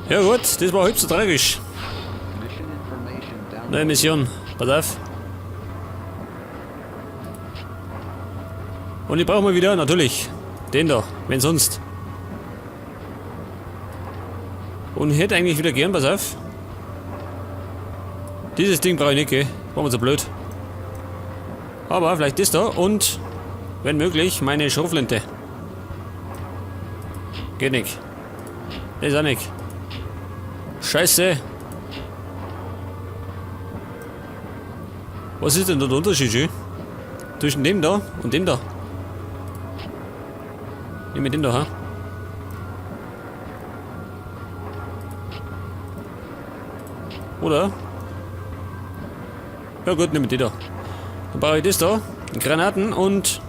Ja gut, das war halb so tragisch. Neue Mission. Pass auf. Und ich brauche mal wieder, natürlich, den da, wenn sonst. Und ich hätte eigentlich wieder gern, pass auf. Dieses Ding brauche ich nicht, gell? War mir so blöd. Aber vielleicht das da und, wenn möglich, meine Schrotflinte. Geht nicht. Das ist auch nicht. Scheiße. Was ist denn da der Unterschied, schön? Zwischen dem da und dem da? Nehmen wir den da, ha? Oder? Ja gut, nehmen wir die da. Dann brauche ich das da. Granaten und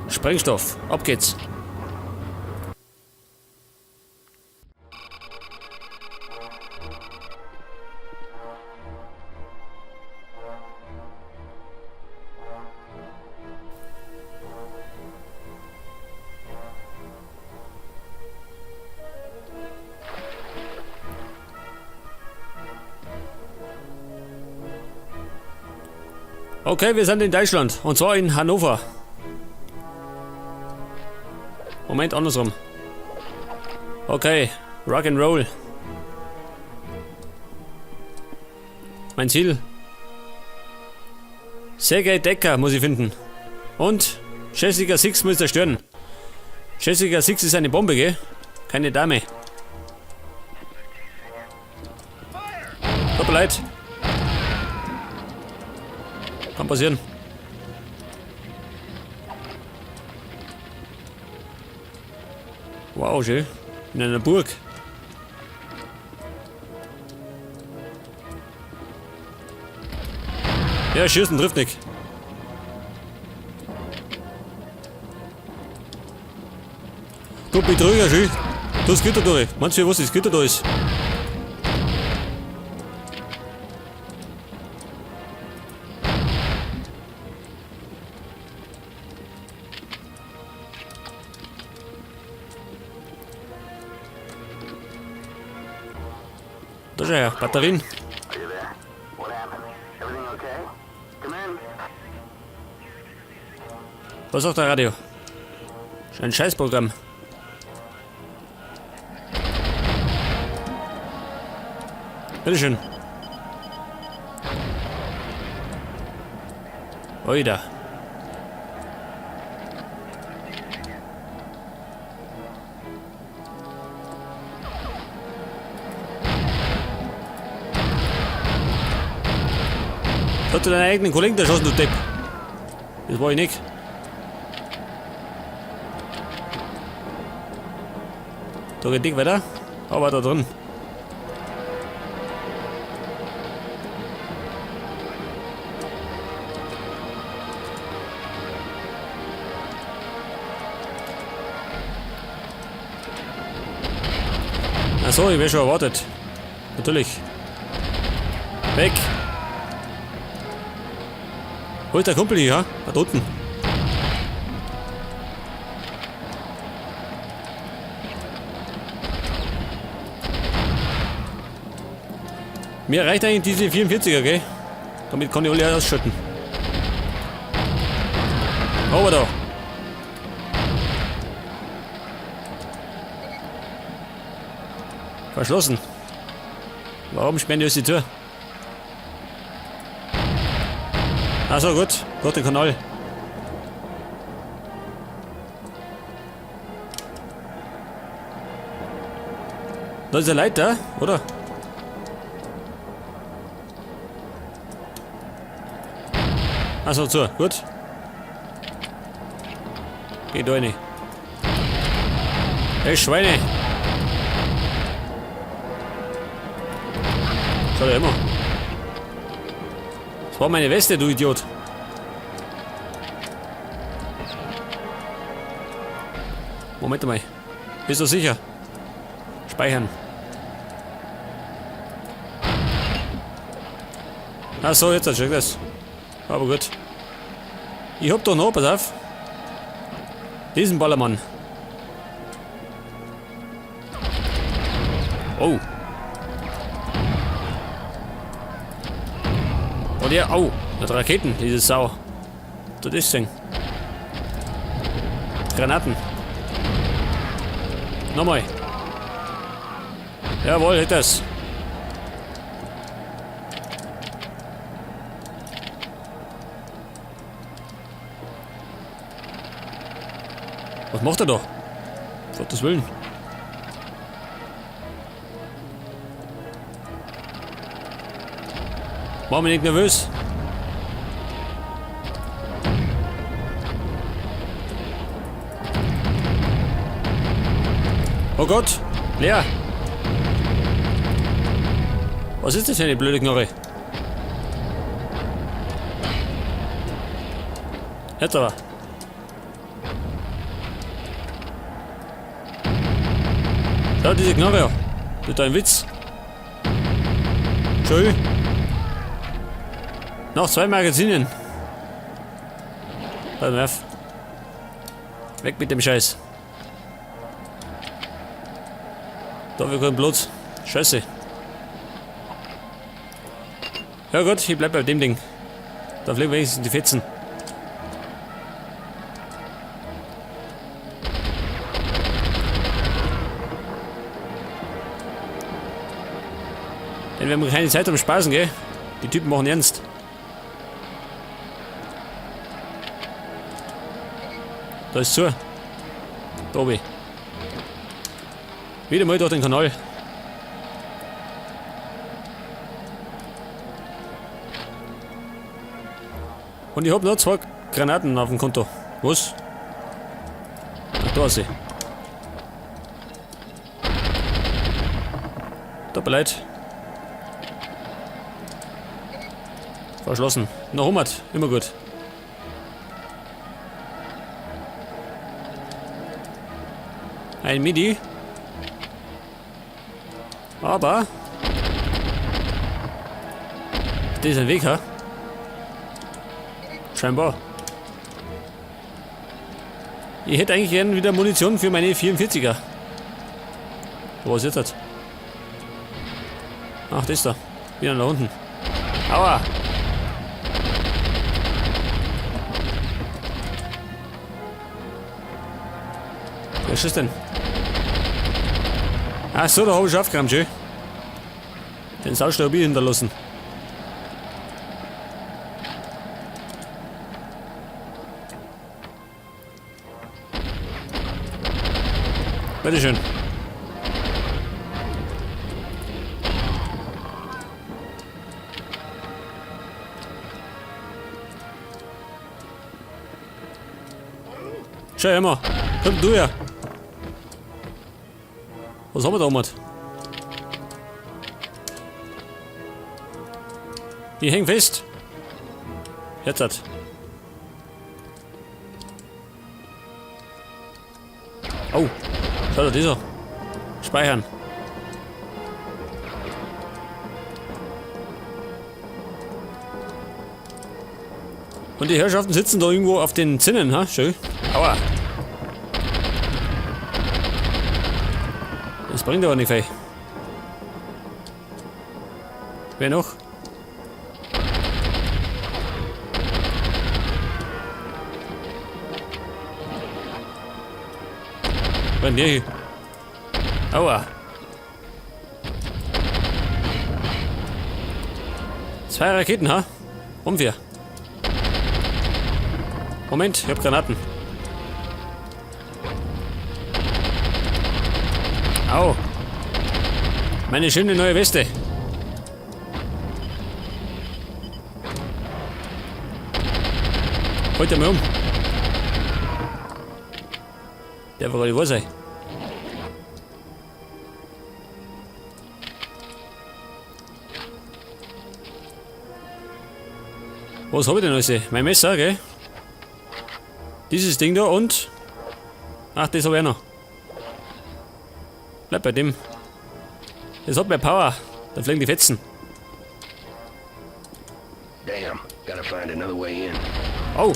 Sprengstoff. Ab geht's. Okay, wir sind in Deutschland. Und zwar in Hannover. Moment, andersrum. Okay, Rock'n'Roll. Mein Ziel. Sergei Decker muss ich finden. Und Jessica Six muss ich zerstören. Jessica Six ist eine Bombe, gell? Keine Dame. Tut mir leid. Kann passieren. Wow, schön. In einer Burg. Ja, schießen trifft nicht. Du Betrüger, schön. Das Gitter durch. Meinst du, was das Gitter da ist? Da schau her, Batterien. Was sagt der Radio? Ist ein Scheißprogramm. Bitteschön. Oida. Hat du deinen eigenen Kollegen erschossen, du Depp? Das war ich nicht. Da geht dick weiter. Aber da drin. Ach so, ich wär schon erwartet. Natürlich. Weg. Wo ist der Kumpel hier? Da unten. Mir reicht eigentlich diese 44er, gell? Damit kann ich alle ausschalten. Aber da. Verschlossen. Warum sperren die uns die Tür? Ach so, gut. Gott, den Kanal. Da ist eine Leiter, oder? Ach so, zu. Gut. Geh da rein. Hey, Schweine! Schau dir immer. Das war meine Weste, du Idiot. Moment mal. Bist du sicher? Speichern. Ach so, jetzt check das. Aber gut. Ich hab da noch, pass auf. Diesen Ballermann. Oh. Und der, au, hat Raketen, diese Sau. Das ist Ding. Granaten. Nochmal. Jawohl, hätte das. Was macht er da? Gottes Willen. Mach mich nicht nervös. Oh Gott, leer. Was ist das für eine blöde Knarre? Jetzt aber. Da, diese Knarre. Das ist ein Witz. Tschö. Noch 2 Magazinen. Pass mal auf. Weg mit dem Scheiß. Da, wir können Blut. Scheiße. Ja gut, ich bleib bei dem Ding. Da fliegen wenigstens die Fetzen. Denn wir haben keine Zeit zum Spaßen, gell? Die Typen machen ernst. Da ist zu. Da oben. Wieder mal durch den Kanal. Und ich hab noch 2 Granaten auf dem Konto. Was? Ach, da ist sie. Tut mir leid. Verschlossen. Noch 100. Immer gut. Ein Midi. Aber das ist ein Weg, ha? Scheinbar. Ich hätte eigentlich gern wieder Munition für meine 44er. Was ist jetzt? Ach, das da. Wieder nach unten. Aua! Wer ist das denn? Ach so, da hab ich schon aufgeräumt, schön. Den Saustall hab ich hinterlassen. Bitteschön. Schau her mal. Komm du her. Was haben wir da oben? Die hängen fest. Jetzt hat. Oh. Schau dir dieser. Speichern. Und die Herrschaften sitzen da irgendwo auf den Zinnen, ha? Schön. Aua. Das bringt aber nicht viel. Wer noch? Bei mir hier. Aua. 2 Raketen, ha? Um 4. Moment, ich hab Granaten. Au. Meine schöne neue Weste. Holt er mal um. Der war gar nicht sein. Was hab ich denn alles? Mein Messer, gell? Dieses Ding da und... Ach, das hab ich auch noch. Bleib bei dem. Das hat mehr Power. Da fliegen die Fetzen. Damn, gotta find another way in. Au!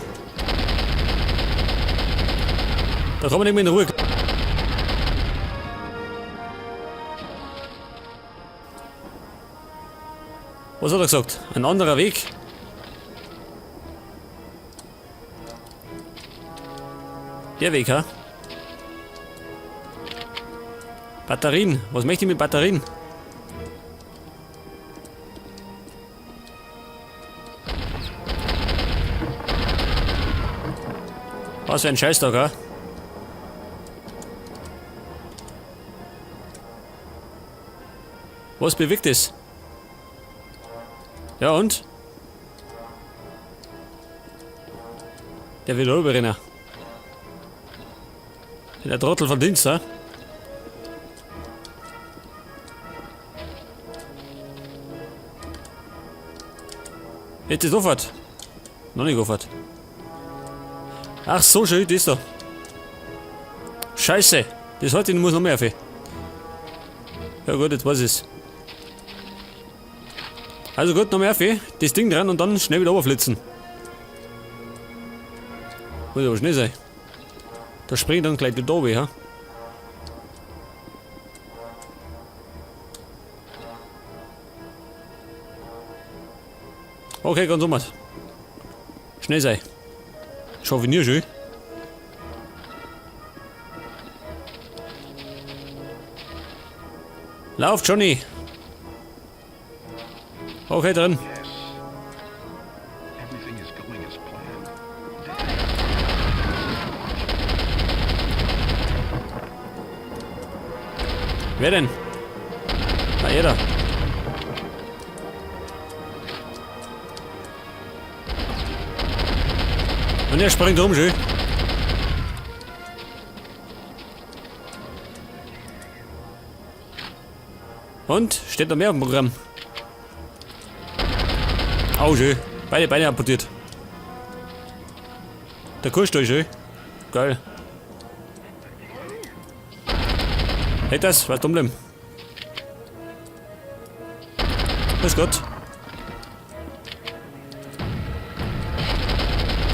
Da kann man nicht mehr in Ruhe. Was hat er gesagt? Ein anderer Weg. Der Weg, ha? Batterien. Was möchte ich mit Batterien? Was für ein Scheißtag, ha? Was bewegt es? Ja und? Der will rüberrennen. Der Trottel von Dienst, ha? Jetzt ist Auffahrt. Noch nicht Auffahrt. Ach so, schön, das da. Scheiße. Das heute muss noch mehr auf. Ja gut, jetzt weiß ich's. Also gut, noch mehr auf. Das Ding dran und dann schnell wieder runterflitzen. Muss aber schnell sein. Da springt dann gleich die Dobe, ha? Okay, ganz um. Schnell sein. Schau wie nie schön. Lauf, Johnny! Okay, drin. Yes. Everything is going as planned. Wer denn? Na, er da. Und er springt rum, schön. Und? Steht noch mehr auf dem Programm. Au, schön. Beide Beine amputiert. Der Kuhstall, schön. Geil. Hey, das war dumm bleiben. Grüß Gott.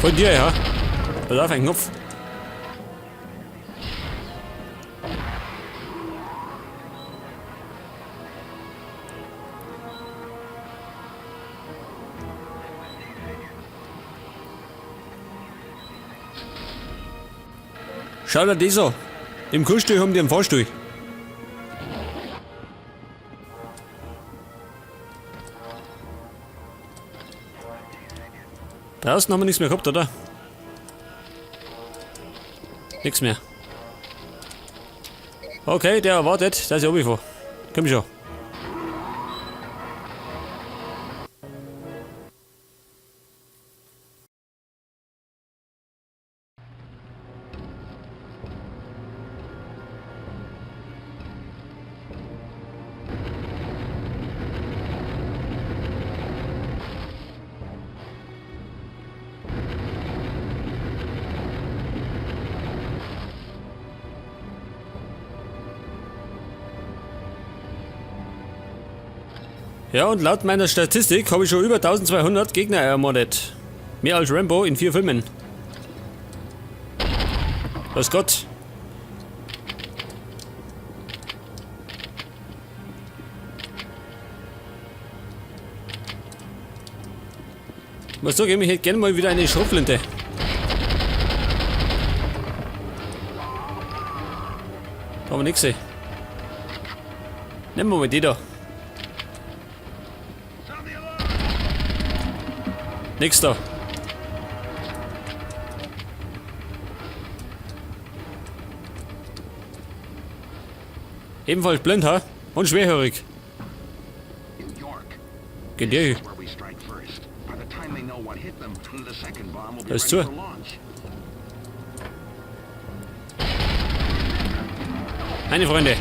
Von dir, ja. Pass auf, ein Knopf. Schau dir das an. Im Kuhstall haben die einen Fahrstuhl. Draußen haben wir nichts mehr gehabt, oder? Nichts mehr. Okay, der wartet, dass ich runterfahre. Komm schon. Ja, und laut meiner Statistik habe ich schon über 1200 Gegner ermordet. Mehr als Rambo in 4 Filmen. Was Gott. Ich muss zugeben, ich hätte gerne mal wieder eine Schrotflinte. Da haben wir nichts gesehen. Nehmen wir mal die da. Nix da. Ebenfalls blind, ha? Und schwerhörig. New York. Geht der hier? Where we strike first. By the time they know what hit them, the second bomb will be Da ist ready zu. for launch. Meine Freunde.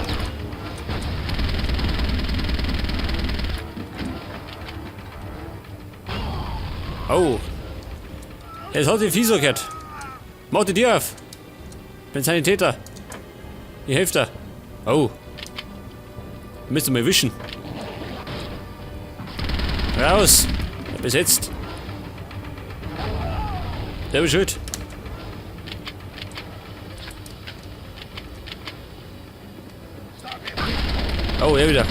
Oh. Es hat die Fieso gehört. Mach die Tür auf. Bin Sanitäter. Ich helfe dir. Oh. Müsst ihr mal wischen. Raus. Besetzt. Selber schuld. Oh, er wieder.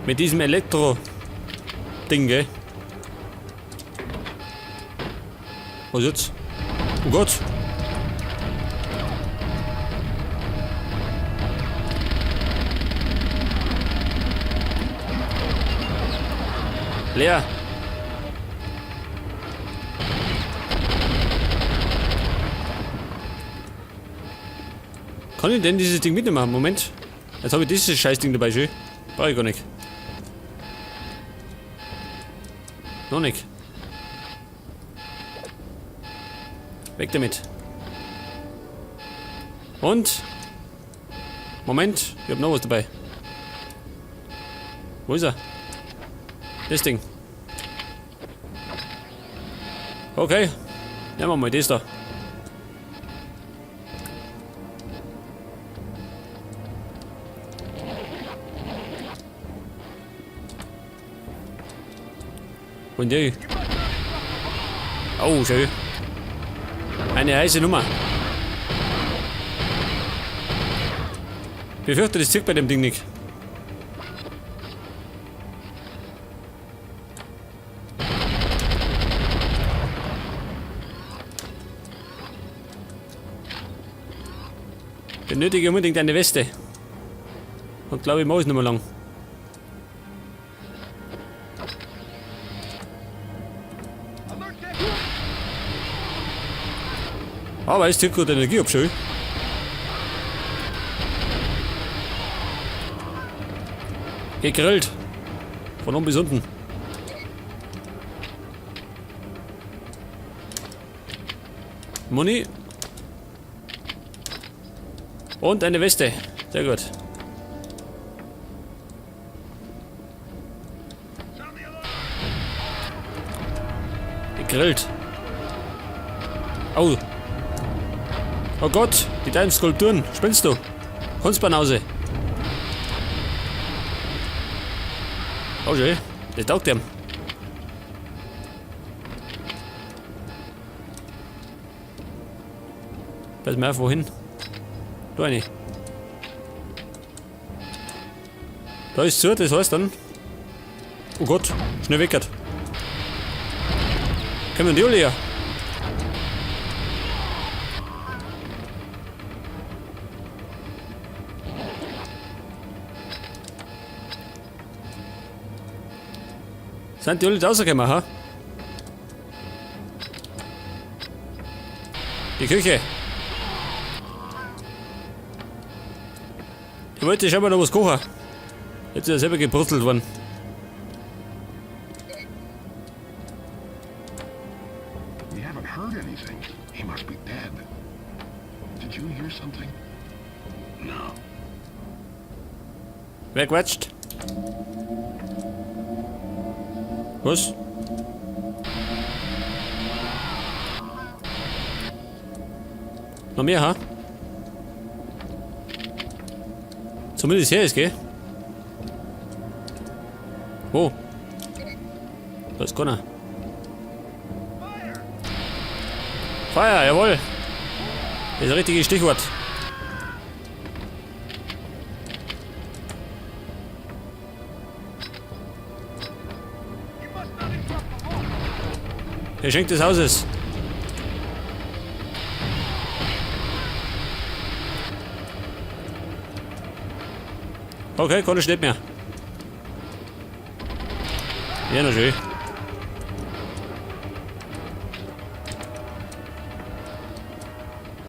Mit diesem Elektro. Ding, gell? Was jetzt? Oh Gott! Leer! Kann ich denn dieses Ding mitnehmen? Moment. Jetzt habe ich dieses Scheißding dabei, schön. Brauche ich gar nicht. Noch nicht. Weg damit. Und? Moment, ich hab noch was dabei. Wo ist er? Das Ding. Okay. Nehmen wir mal das da. Und die. Oh, schön. Eine heiße Nummer. Befürchte, das zieht bei dem Ding nicht. Benötige unbedingt eine Weste. Und glaube ich, mache ich nicht mehr lang. Aber es zieht gut Energie ab, schön. Gegrillt. Von oben bis unten. Money. Und eine Weste. Sehr gut. Gegrillt. Au. Oh Gott, die deinen Skulpturen. Spinnst du? Kunstbanause. Oh schön. Das taugt ihm. Pass mal auf, wohin? Da eine. Da ist zu, das heißt dann. Oh Gott, schnell weg. Kommen die alle her? Sind die alle rausgekommen, ha? Die Küche. Ich wollte schon mal noch was kochen. Jetzt ist er selber gebrutzelt worden. We haven't heard anything. He must be dead. Did you hear something? No. Wer quatscht? Was? Noch mehr, ha? Zumindest her ist, gell? Wo? Da ist keiner. Feuer, jawohl! Das ist das richtige Stichwort. Geschenk des Hauses. Okay, konnte ich nicht mehr. Ja, na schön.